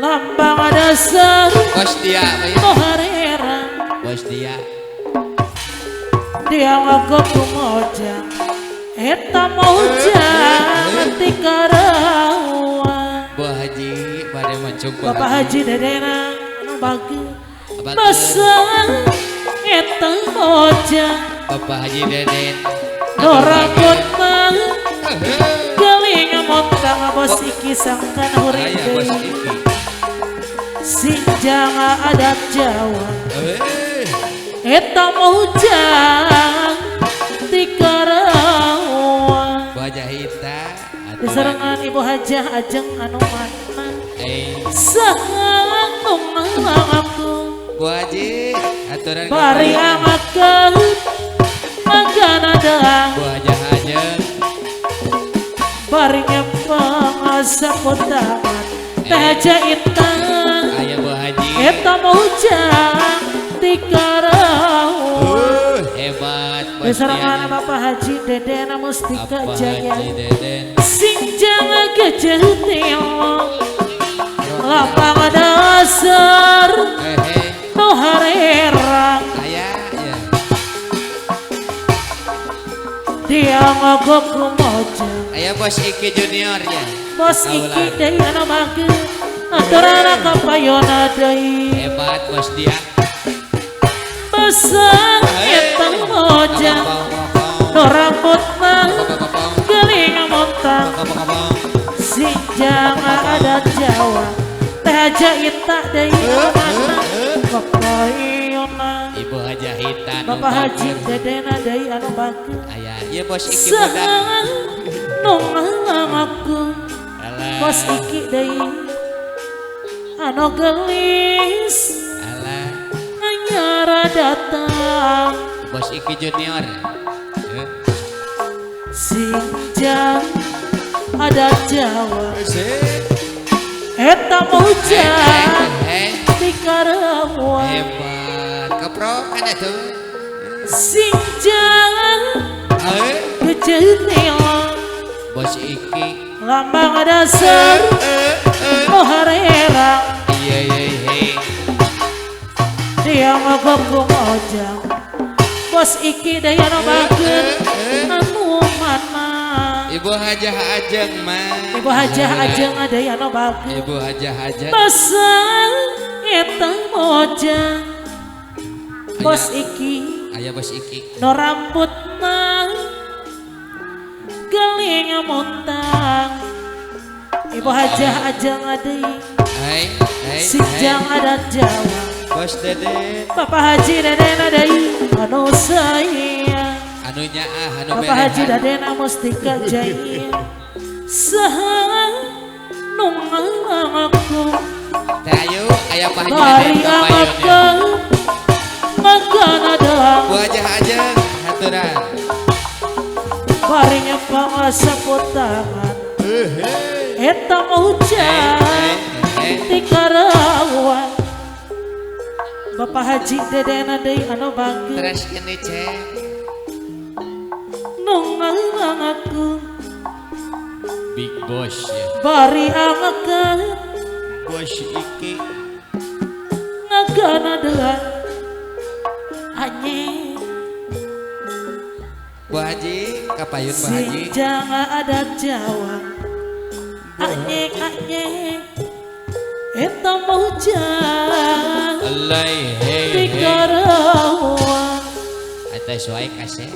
Lambang dasar Bos dia Moharera Bos dia dia ngagok mojang eta mojang ti Karawang. Bu Haji bade mancung Bapak Haji Dedena anu bagi basang eta mojang Bapak Haji Deden rambut mah geling montang bos iki sangkan huring deui sinjang adat Jawa eta mojang ti Karawang. Bu Hajah Ita diserengan Ibu Hajah Ajeng anu mana saha nu ngaku Bu Haji aturan bari angakeun magana deang Bu Hajah Ajeng bari ngepeng sapotangan teh Hajah Ita aya Bu Haji eta mojang ti Karawang. Hebat diserengan Bapak Haji Deden Mustika Jaya sinjang gejetil lapang dasar nu harerang dia ngogok mojang aya Bos Iki Junior ya Bos Iki deui anu mangke aturana ka payona deui hebat bos dia besang eta mojang nu rambut mah geuling montang sinjang adat Jawa teh Hajah Ita deui mana kapayona Ibu Hajah Ita Bapak Haji Dedena deui anu bageun aya ieu Bos Iki budak nu ngaku Bos Iki deui anu geulis anyara datang Bos Iki Junior sinjang adat Jawa eta mojang ti Karawang hebat keprokan atuh sinjang gejetil Bos Iki lambang dasar moharerang dia ngogok mojang Bos Iki deui anu bageun anu mana Ibu Hajah Ajeng mah Ibu Hajah Ajeng deui anu bageun Ibu Hajah Ajeng basang eta mojang Bos Iki aya Bos Iki no rambut mah geling montang Ibu Hajah Ajeng deui sinjang adat Jawa Bos Deden Bapak Haji Deden deui anu sayang anu nyaah anu Bapak Haji Deden Mustika Jaya saha nu ngaku teh ayu aya Pak Haji bari Deden angakeun magana deang Bu Hajah Ajeng haturan bari nyepang sapotangan eta mojang ti Karawang Bapak Haji Deden deui anu bageun terus kene cek nu ngaku Big Boss ya bari angakeun Bos Iki ngagana deang anjing Bu Haji kapayun Bu Haji sinjang adat Jawa anyek anyek eta mojang alai ti Karawang atas wae kaseh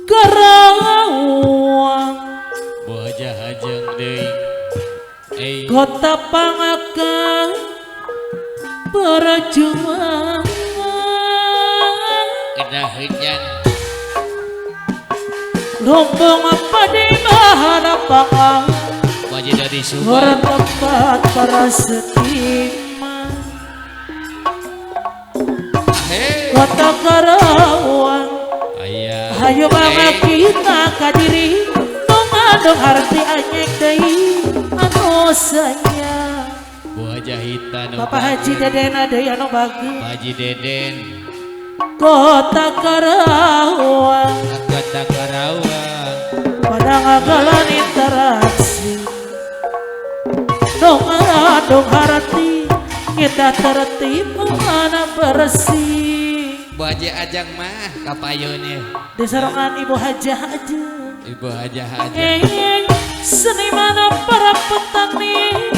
Karawang Bu Hajah Ajeng deui kota pangakan perjuangan kena hujan lumbung padi harapan Haji dari Subang tempat para seniman kota Karawang hayu mama kita kadiri nu ngadong arti anyek deui anu sayang Bu Hajah Ita Bapak Haji Deden deui anu bageun Pak Haji Deden kota Karawang. ngandung harti kita tertib mana bersih. Bu Haji Ajeng mah kapayun ya. Disarengan Ibu Hajah Ajeng. Ibu Hajah Ajeng. Seniman para petani.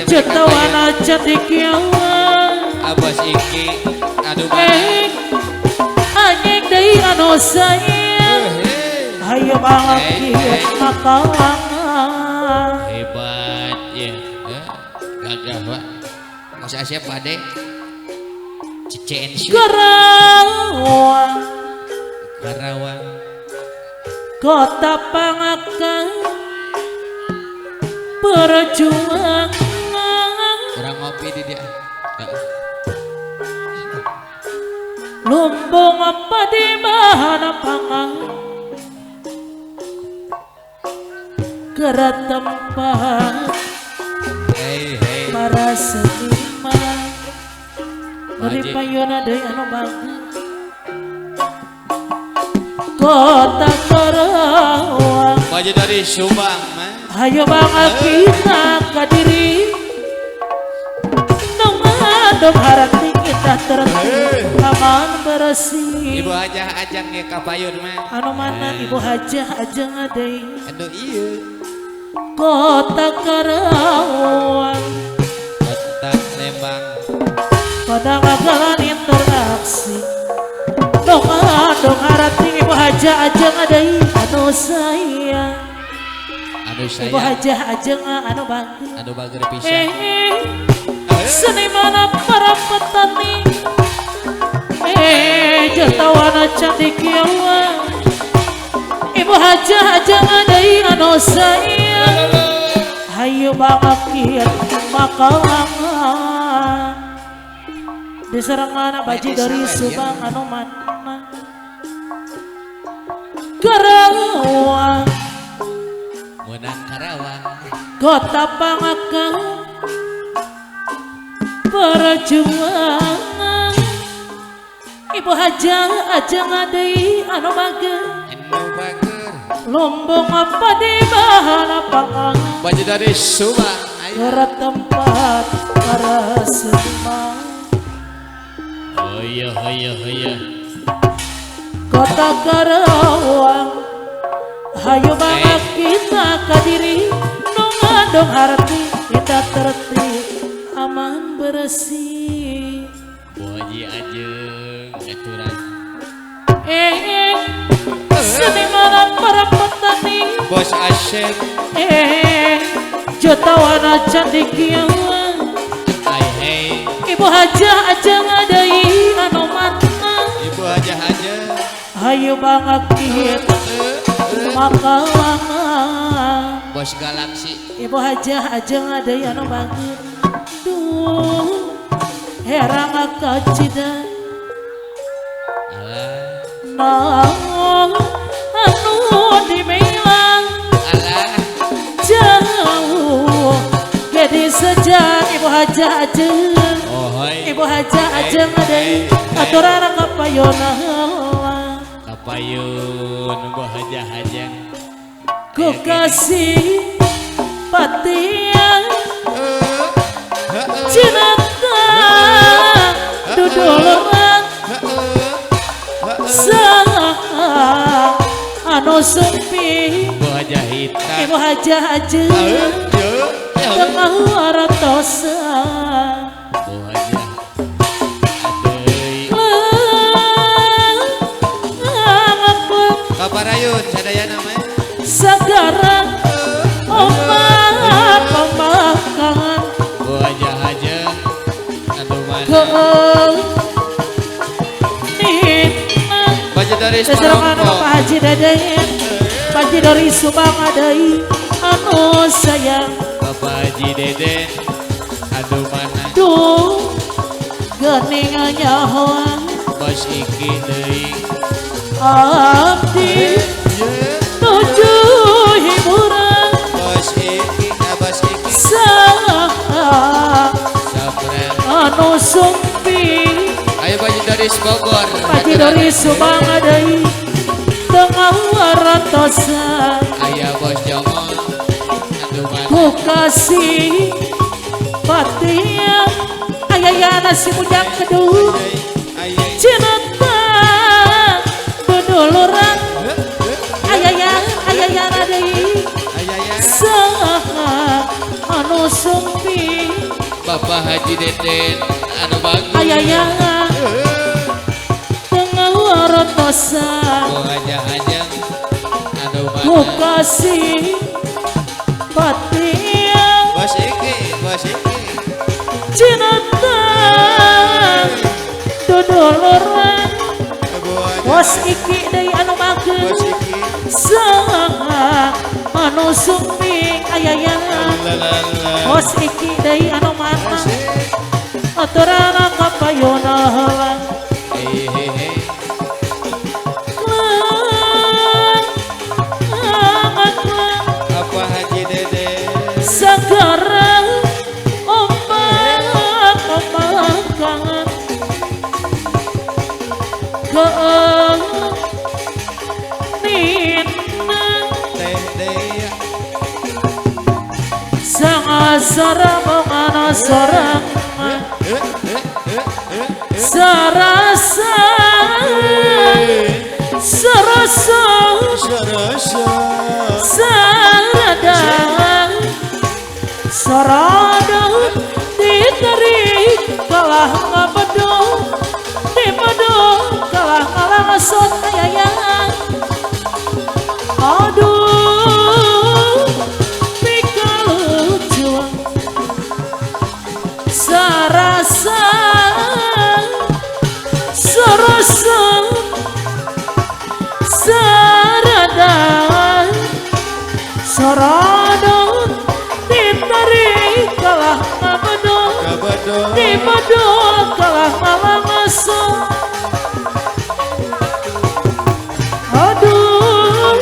Jutawan cendekiawan. Abos iki aduh mana. Anying deui anu sayang. Hayo bangkit makalangan. Hebat ya. Gagah Pak. Mas Asyap bade. CNC. Karawang. Karawang. Kota Pangakan perjuangan. Kurang ngopi di dia. Lumbung apa di mana pangan gerak tempat hey, hey. Para seniman dari payona deui anu bangun kota Karawang. Baju dari Subang mah. Hayo banget kita kadiri dong harati kita tertib aman bersih. Ibu Hajah Ajeng ya kapayun mah. Anu mana Ibu Hajah Ajeng deui. Aduh iya. Kota Karawang. Kota Lembang. Pada ngagalan interaksi. Dong harati Ibu Hajah Ajeng deui anu sayang. Anu sayang. Ibu Hajah Ajeng anu bager. Anu bager pisan. Seniman para petani jutawan cendekiawan. Ibu Hajah Ajeng deui anu sayang. Hayu bangkit makalangan. Diserangan baji dari Subang anu mana. Karawang. Menang Karawang. Kota Pangakan perjuangan. Ibu Hajah Ajeng deui anu bager. Anu bager. Lumbung apa di bahana pangan. Baju dari Subang. Gerak tempat para seniman. Oh iya oh iya oh iya. Kota Karawang. Hayo banget kita kadiri nu ngandung harti kita tertib aman bersih. Bu Haji Ajeng aturan. Seniman para petani. Bos Asyep. Jutawan cendekiawan. Hey. Ibu Hajah Ajeng deui anu mana. Ibu Hajah Ajeng. Hayu bangkit makalangan. Bos Galaksi. Ibu Hajah Ajeng deui anu bager. Duh herang kacida. Alah. Naon anu dimelang. Alah. Jauh jadi sejak Ibu Hajah Ajeng. Oh, hai. Ibu Hajah Ajeng deui aturan kapayuna heula. Kapayun Ibu Hajah Ajeng. Ku kasih patian cinta duduluran saha anu sumpi. Ibu Hajah Hitam. Ibu Hajah Ajeng tengah waratosa. Bu Hajah Adeui. Kaparayun sadayana mah. Sagara omat pemakan. Bu Hajah Ajeng anu mana. Baju dari Seserangan Pak Haji Deden. Baji dari Subang deui anu sayang. Bapak Haji Deden anu mana. Duh geuning nyahoan. Bos iki deui. Abdi nuju hiburan. Bos iki bos iki. Saha anu sumpi. Ayo baju dari Bogor. Baju dari Subang deui tengah waratosa. Aya bos Jongol anu Ku kasih patia ayayana si bujang kedung cinta beduluran ayaya ayayana deui saha anu sumpi Bapak Haji Deden anu bagus ayaya tengah warotosan wajah-hajang anu ku mana kasih patia Bos iki, bos iki. cinta dodoloran bos iki deui anu mageun Bos iki. saha anu sumping ayaya bos iki deui anu mana aturana kapayona heula hehehe Apa Haji Dede? Segera ombak ombak ke nina Teh Dea. sang sarang sorang sarasa sarasa Sarasa. sarada sarada ditarik kalah ngabedo dibedo kalah ngalangasot ayayang aduh pikalucuan sarasa sarasa sarada sarada ditarik kalah ngabedo Kabedo. dibedo kalah ngalangasot aduh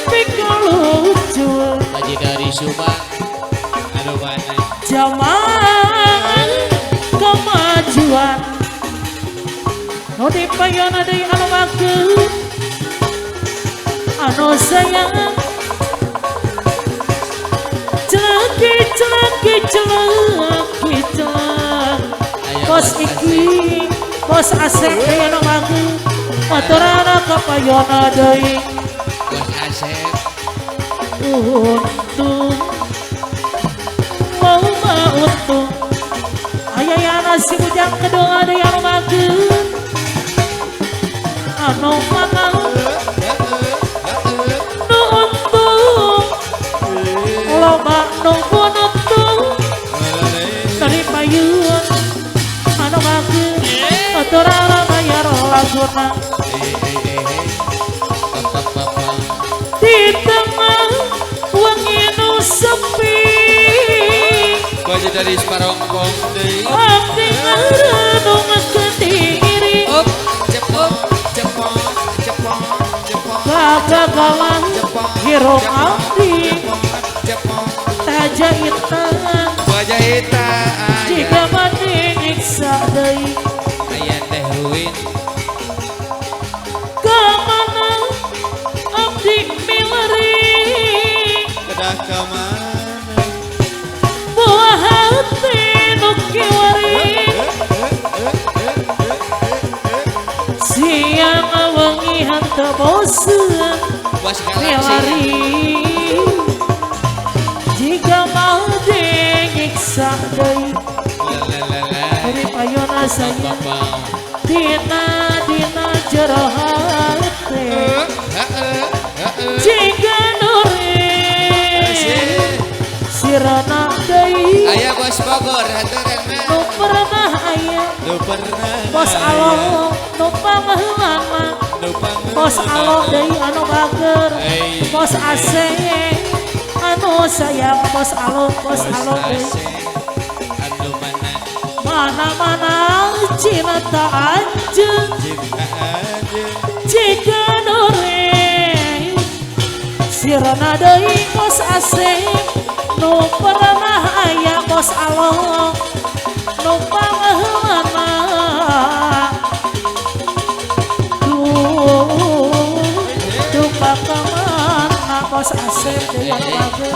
pikalucuan Haji dari Subang Anu mana? zaman kemajuan nu dipayona deui anu mageun anu sayang celaki celaki celaki celak bos iki bos asep deui anu mageun aturana kapayona deui Bos Asep untung mau mah untung ayayana si bujang kedua deui anu mageun anu mana nu untung loba nu untung dari payun anu mageun aturana bayar laguna Bapak-bapak di tengah wengi nu sepi Baju dari Separongkong deui. abdi ngarenung kediri Up, cepot, cepot, cepot, cepot. gagagalan hirup abdi Cepot, tajaitan wajah eta jika mati nyiksa deui aya teh Ruin kamana abdi milari Kedah ka mana? buah hati nu kiwari siang wengi henteu boseun Bos Galaxy milari jika mau dinyiksa deui Lalalala dari payona sayang Bapak dina dina jero hate jika nuri sirana deui Aya Bos Bogor haturan mah nu pernah aya Nu pernah bos alo nu pangeulana Nu pernah bos alo deui anu bager bos ase anu sayang bos alo deui Anu mana mana-mana cinta anjeun Cinta aja jika nuri sirana deui bos ase nu pernah aya bos alo nu pangeulana duh duh kamana bos ase deui anu bager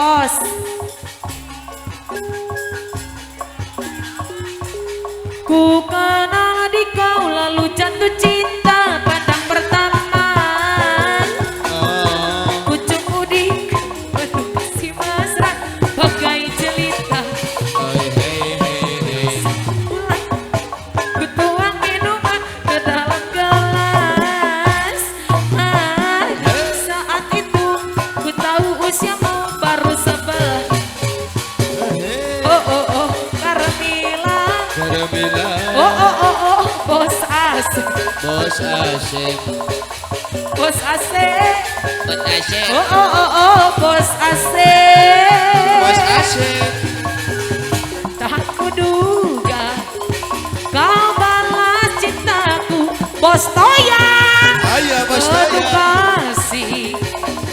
bos. Ku kenal di kau lalu jatuh cinta pandang pertama. Ku cemburu penuh kasih mesra bagai jelita. Ku tuang minuman ke dalam gelas. Saat itu ku tahu usiamu baru 11. Oh oh oh Carmila. Carmila. Oh oh oh oh bos Asep. Bos Asep. Bos Asep. Bos Asep. Oh oh oh oh bos Asep. Bos Asep. Tak kuduga kau balas cintaku bos Toya. Ayo bos Toya. Penuh kasih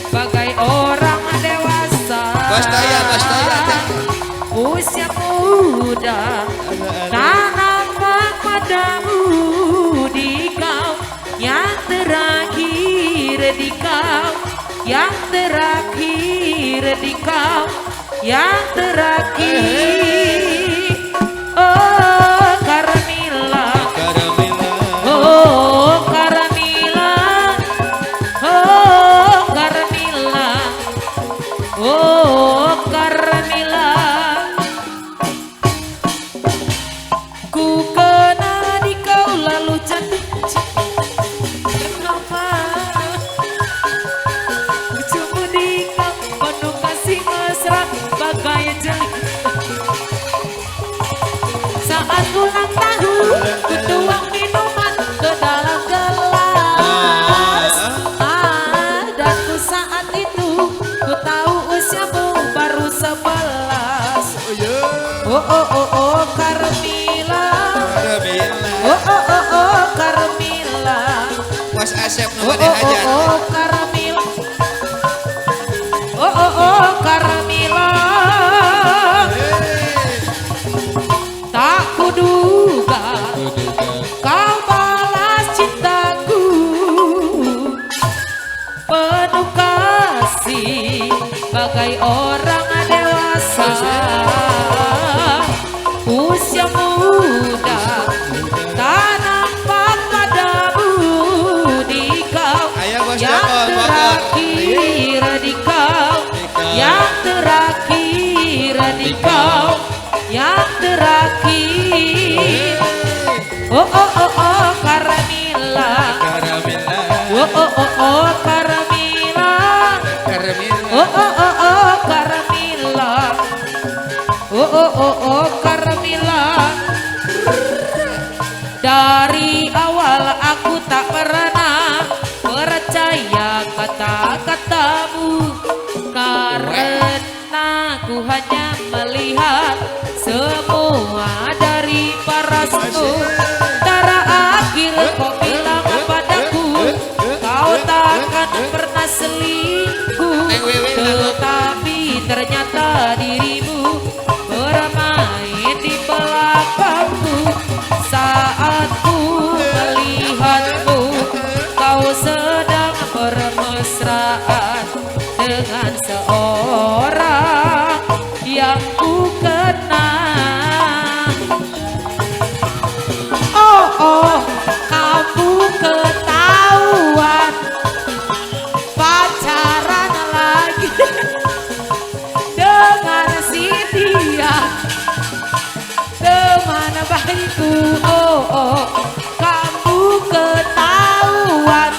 bagai orang dewasa. Bos Toya, bos Toya. Usia muda tak nampak padamu di kau yang terakhir di kau, yang terakhir di kau, yang terakhir. Oh Carmila, Carmila. Oh Carmila, oh Carmila, oh Carmila. Ku kenal di kau lalu jatuh cinta. Kenapa? Ku cemburu di kau penuh kasih mesra bagai jelita. Saat ulang tahun ku tuang minuman ke dalam gelas. Dan ku saat itu ku tahu usiamu baru 11. Oh oh oh oh Carmila. Carmila. Oh oh oh oh Carmila. Bos Asep nu Oh bade oh oh hajat. oh Carmila. Oh oh oh Carmila. Tak kuduga kau balas cintaku penuh kasih bagai orang dewasa. Usia muda tak nampak padamu di kau Ayo, bos yang Joko, Bogor. terakhir di kau, yang terakhir di kau, yang terakhir. Oh oh oh oh Carmila. Carmila. Oh oh oh oh Carmila. Carmila. Oh oh oh oh Carmila. Oh oh oh oh Carmila. Dari awal aku tak pernah percaya kata-katamu, karena ku hanya melihat semua dari parasmu. Terakhir kau bilang padaku kau takkan pernah selingkuh, tetapi ternyata dirimu bermain di belakangku. Saat ku melihatmu kau sedang bermesraan dengan seorang yang ku kenal. Oh oh kamu ketahuan pacaran lagi dengan si dia, teman baikku. Oh oh kamu ketahuan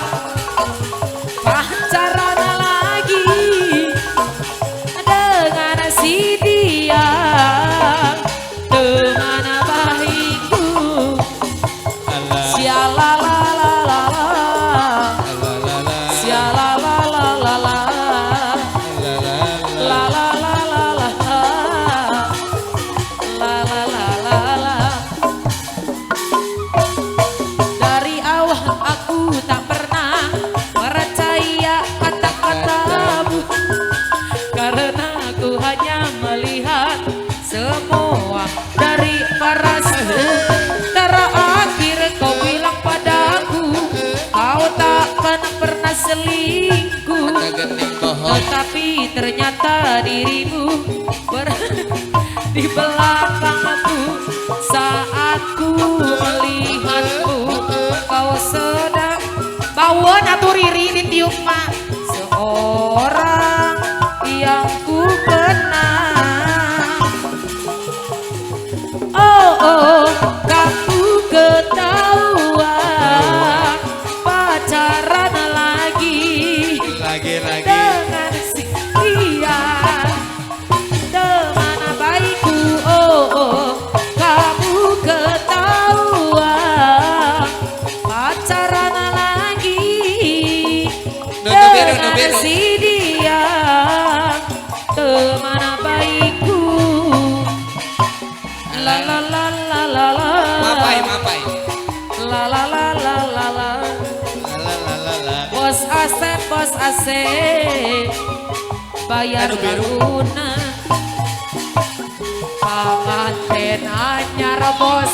pacaran lagi dengan si dia, teman baikku. Sialalalalala, sialalalalala, la la la la la, la la la la la. Dari awal aku tak pernah percaya selingkuh. Eta geuning bohong. Tetapi ternyata dirimu di belakangku. Saat ku melihatmu, kau sedang bawon atuh Riri ditiup mah. Seorang yang ku kenal. Oh, oh, kamu ketahuan pacaran lagi Lagi lagi. Dengan si dia, teman baikku. Oh, oh, kamu ketahuan pacaran lagi Nu biru, nu dengan biru. Si dia, teman baikku. La la la la la la. Mapai, mapai. La la la la la la. La la la la. Bos Asep, bos Asep, bayar Anu biru. Laguna. Panganten anyar bos.